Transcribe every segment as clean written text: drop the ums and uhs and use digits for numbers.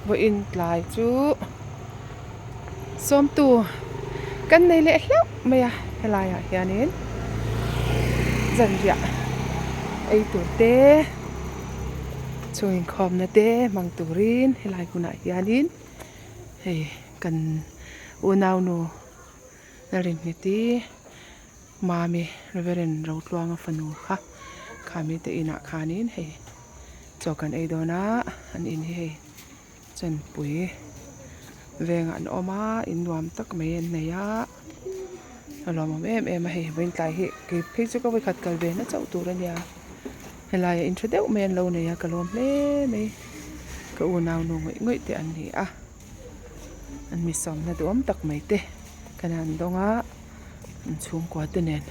Vawiin tlai chu sawmtu kan nei leh hlauh mai a helaiah hianin zanriah ei tur te chhung inkhawmna te hmang turin helai hmunah hianin hei kan unaunu Lalrinngeti Mami Reverend Rotluanga fanu kha khami te inah khanin hei chaw kan ei dawn a an in hi hei chanpui vengah an awm a in nuam tak mai an nei a a lawmawm em em a hei vawiin tlai hi kei phei chu ka vawikhat kal ve na chauh tur a nia helaiah in tha deuh mai an lo nei a ka lawm hle mai ka unau nu ngawih ngawih te an ni a an mi sawmna duhawm tak mai te kan han dawng a an chhungkua te nen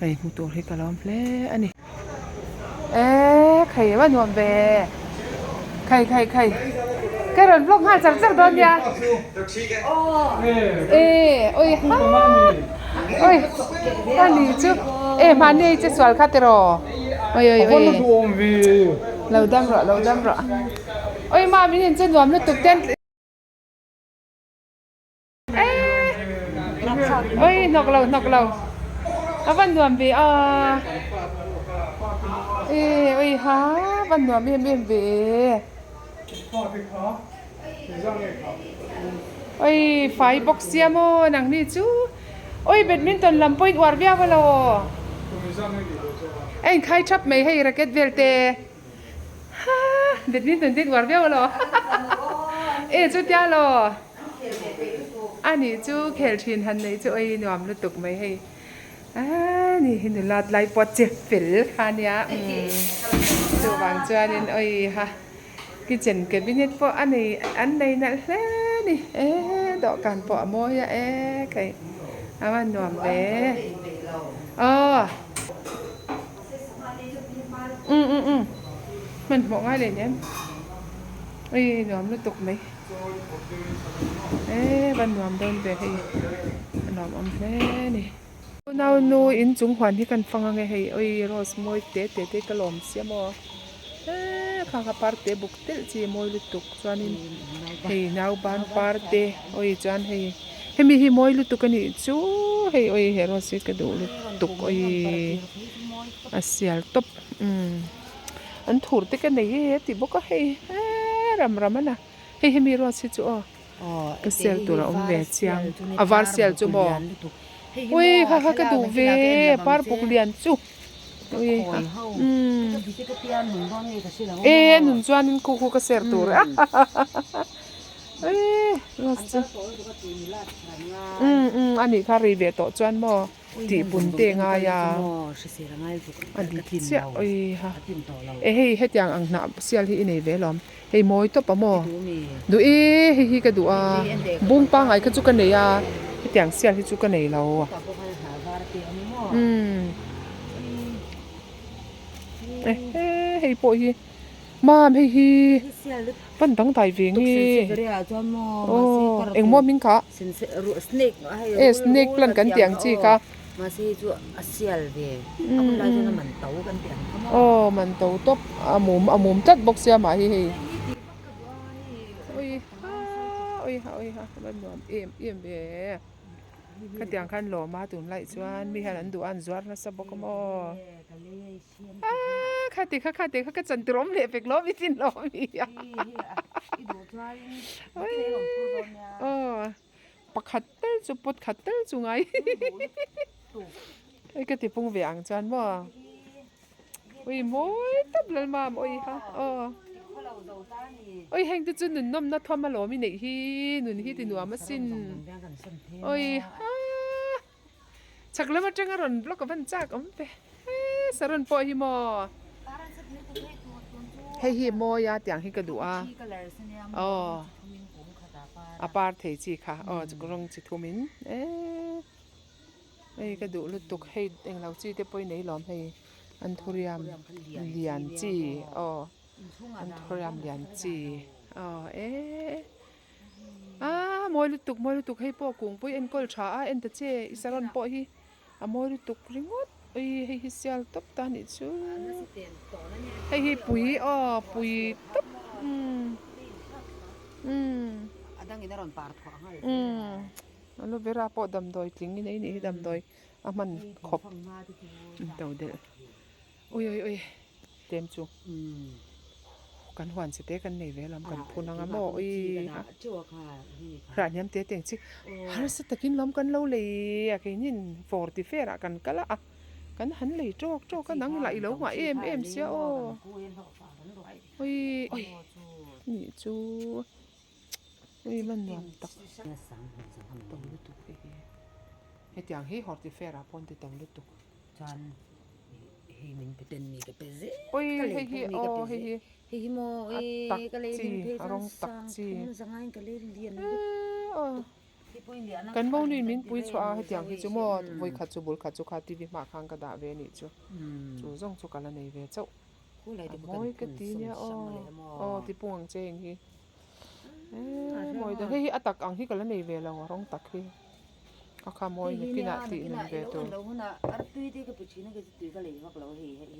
hei hmu tur hi ka lawm hle a ni. Eee khai a nuam ve khai khai khai ka rawn vlog nghal char char dawn nia ee oi ha oi ka ni chu e mahni che sual kha tiraw oi oi oi lo dam rawh lo dam rawh oi ma min in che nuam lutuk ten Oi hnawk lo hnawk lo a van nuam ve a e oi ha van nuam em em ve oi fai bawk sia maw nang ni chu oi badminton lam pawh in uar viau a lo a inkhai thap mai hei racket vel te. Ha badminton te uar viau alo e chutia lo ani chu khel thin han nei chu oi nuam lutuk mai hei a ni hi nula lai pawh che fel kha nia chuvang chuanin oi ha kitchen cabinet pawh a nei an nei nalh hle a ni e dawhkan pawh a mawi a e khai a van nuam ve aw. Um um um hmanhmawh ngai leh nen ui nuam lutuk mai e va nuam dawn ve hei a nuam awm hle a ni nau nu inchung huan hi kan fang ange hei ui rose mawi te te te ka lawm sia maw e kha kha par te buk telh chi mawi lutuk chuanin hei nauban par te ui chuan hei. Hemi hi mawi lutuk a nih chu hei awi he rose hi ka duh lutuk awi a sial tawp umm an thur te ka nei e tih bawk a hei eee ram ram a na hei hemi rose hi chu aw ka sel tur a awm ve chiang a var sial chu maw ui kha kha ka duh ve par buk lian chu ui umm e nun chuanin khu khu ka ser tur a ha ha ha. Umm a nih kha rei ve tawh chuan maw tih pun te ngai a a dik chiah oi ha e hei hetiang ang hnah sial hi i nei ve lawm hei mawi tawp a maw duh e hei hi ka duh a bung pangngai kha chu ka nei a hetiang sial hi chu ka nei lo umm e hei pawh hi. Mam hei hi pan dang dai ve nge aw engmaw hming kha e snake plant kan tih ang chi kha aw man to tawp a mum a mum tlat bawk sia mah hi hei ui ha ui ha ui ha a nuam em em ve. Khatiang khan lawm a tunlai chuan mi hian an duh a an zuar nasa bawk a maw. Aaa khati kha khati kha ka chan tur awm leh vek lawm i chin lawm i aw pakhat tal chu pot khat tal chu ngai hei ka ti pung ve ang chuan maw ui mawi tawp lalmam awi kha aw ui heng te chu nun nawmna thawm alawm i neih hi nun hi ti nuam asin awi ha. Chhak lam atanga rawn block a van chak awm ve he saron pawh hi maw hei hi mawi a tiang hi ka duh a aw a par thei chi kha aw rawng chi thum in eee hei ka duh lutuk hei englo chi te pawh i nei lawm hei anthurium lian chi aw anthurium lian chi aw eee. Aaa mawi lutuk mawi lutuk hei pawh kungpui enkawl tha a en ta che i saron pawh hi a mawi lutuk ringawt ui hei hi sial tawp ta anih chu hei hi pui aw pui tawp umm. Umm aloe vera pawh damdawi tling in ei nih hi damdawi a hman khawp to delh ui ui ui tlem chu kan huan che te kan nei ve lam kan phun anga maw ui hrah hniam te te ang chi harsa takin lawm kan lo lei a keinin fawr ti fer ah kan kal a kan han lei tawk tawk a nang lah i lo nghah em em sia aw ui ui nih chu. Ui man nuam tak to lutuk hei hi hetiang hi horti fair ah pawh an ti to lutuk chuan hei min pe ten mi ka pe zel ui hei hi aw hei hi hei hi maw a tak chi a rawng tak chi aw kan monu in min pui chhuah a hetiang hi chu maw vawikhat chu bul khat chu kha tv hmaah khan ka dah ve a nih chu chu zawng chu ka la nei ve chauh. A mawi ka ti nia aw aw ti pung ang che eng hi eee mawi deuh hei hi a tak ang hi ka la nei ve lo a rawng tak hi a kha mawi nakinah tih nun ve tur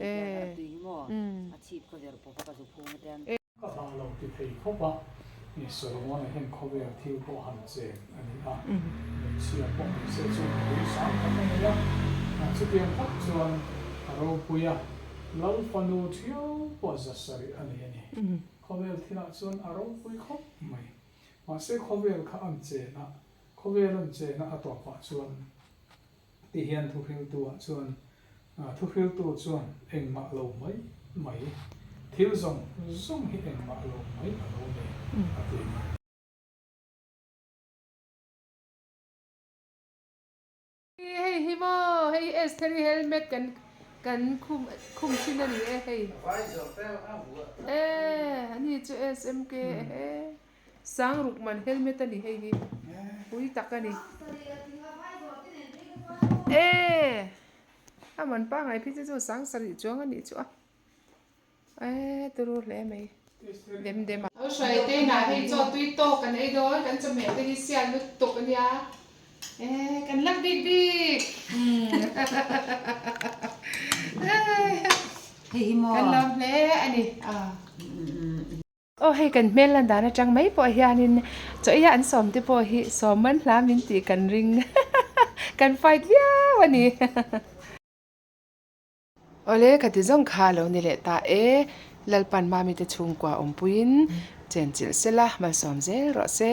eee umm. Ka hlah lo ti thei khawp a, ni Solomon-a hian khawvel thil pawh han chen a ni a, hmeichhia pawh ni se chu nupui sang tak a nei a, chutiang tak chuan a ropui a, Lal fanu thiau pawh za sarih a nei a ni. Khawvel thilah chuan a ropui khawp mai. Mahse khawvel kha an chen a, khawvel an chen a a tawpah chuan Ti hian thuhriltu-ah chuan thuhriltu chuan engmah lo mai mai, thil zawng zawng hi engmah lo mai a lo ni, a ti. Hei hi maw, hei Estheri helmet kan kan khum khum thin a ni e hei. E ani chu SMK e. Sangruk man helmet a ni hei hi pui tak a ni e a man pangai phei chu chu sang sarih chuang a nih chu a e turu hle mai dem dem a. Aw hruai te inah hei chaw tui tawk kan ei dawn kan chawhmeh te hi sial lutuk a nia e kan lak bik bik kan lawm hle a ni a. Aw hei kan hmel lan dan atang mai pawh hianin chaw eia an sawm te pawh hi sawm man hla min tih kan ring kan fight viau a ni. Awle ka ti zawng kha a lo ni leh ta e, Lalpan Mami te chhungkua awmpuiin chenchilh sela malsawm zel rawh se.